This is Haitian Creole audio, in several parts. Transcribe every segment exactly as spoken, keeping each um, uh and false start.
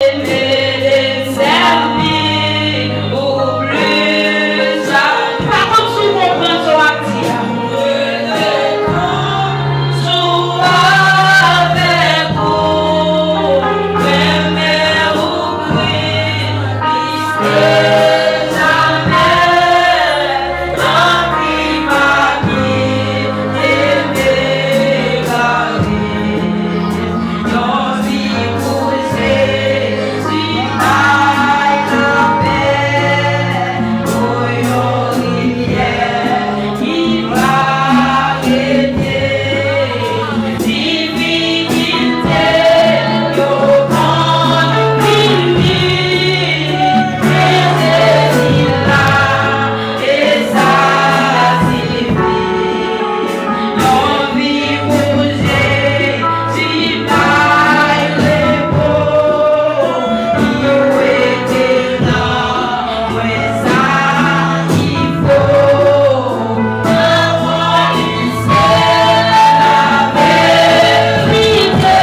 Mete m sèvi ou plis. M pa konn si w konprann sa w ap di a. Sou avèk ou, renmen ou plis ke jamè. Tanpri pa kite m egare. Yon vi pou Jezi bay lapè, o yon rivyè ki pa rete. Difikilte yo konn vini, men Jezi la, e sa sifi. Yon vi pou Jezi bay repo, li rete nan mwen sa ki fo. Pawòl li se laverite.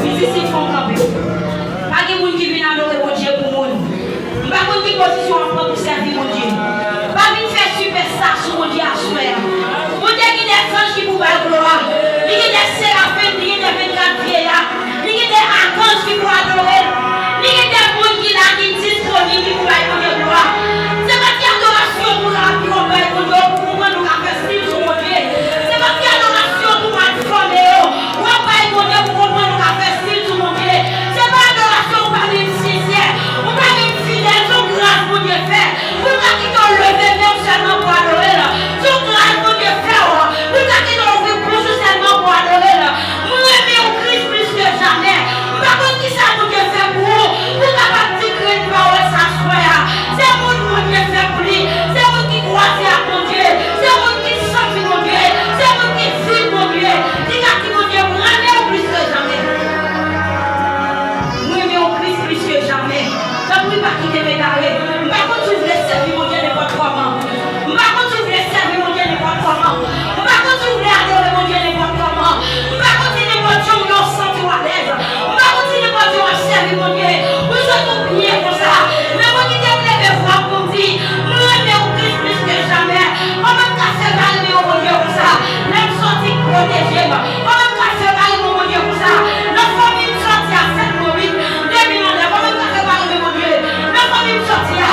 Mizisyen, fè w kanpe. Pa gen moun ki vin adore Bondye pou moun. M pa konn ki pozisyon w ap pran pou sèvi Bondye. Pa vin fè sipèsta sou Bondye aswè a. Bondye gen de zanj ki pou ba l glwa. Li gen de serafen, li gen de vennkat vyeya. Li gen de akanj ki pou adore l. Li gen de moun ki la ki disponib ki pou bay Bondye glwa. Se pa ti adorasyon pou rapi w ap bay Bondye, pou konprann ou ka fè stil sou Bondye. Se pa ti adorasyon pou mal fòme yo w ap bay Bondye, pou konprann ou ka fè stil sou Bondye. Se pa adorasyon ou pa menm sensè, ou pa menm fidèl, se yon gras Bondye fè. Pou l ka kite w leve men w sèlman pou adore l. Se yon gras Bondye fè w. Pou l ka kite w ouvri bouch ou sèlman pou adore l. Pa kite m egare. M pa konn si w vle sèvi Bondye nenpòt kòman. M pa konn si w vle sèvi Bondye nenpòt kòman. M pa konn si w vle adore Bondye nenpòt kòman. M pa konn si nenpòt jan w santi w alèz. M pa konn si nenpòt jan w ap sèvi Bondye. Ou santi w byen konsa. Men mwen kite m leve vwa m pou m di, m renmen w plis, plis ke jamè. Kòman m ka fè pa renmen yon Bondye konsa? Lè m sòti, pwoteje m. Kòman m ka fè pa renmen yon Bondye konsa? Nan fanmi m sòti a, sèt mwa uit, de mil an lè, kòman m ka fè pa renmen Bondye? Nan fanmi m sòti a,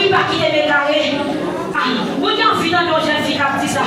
Li pa kite m egare. Ah, mwen gen anvi tande yon jèn fi k ap di sa.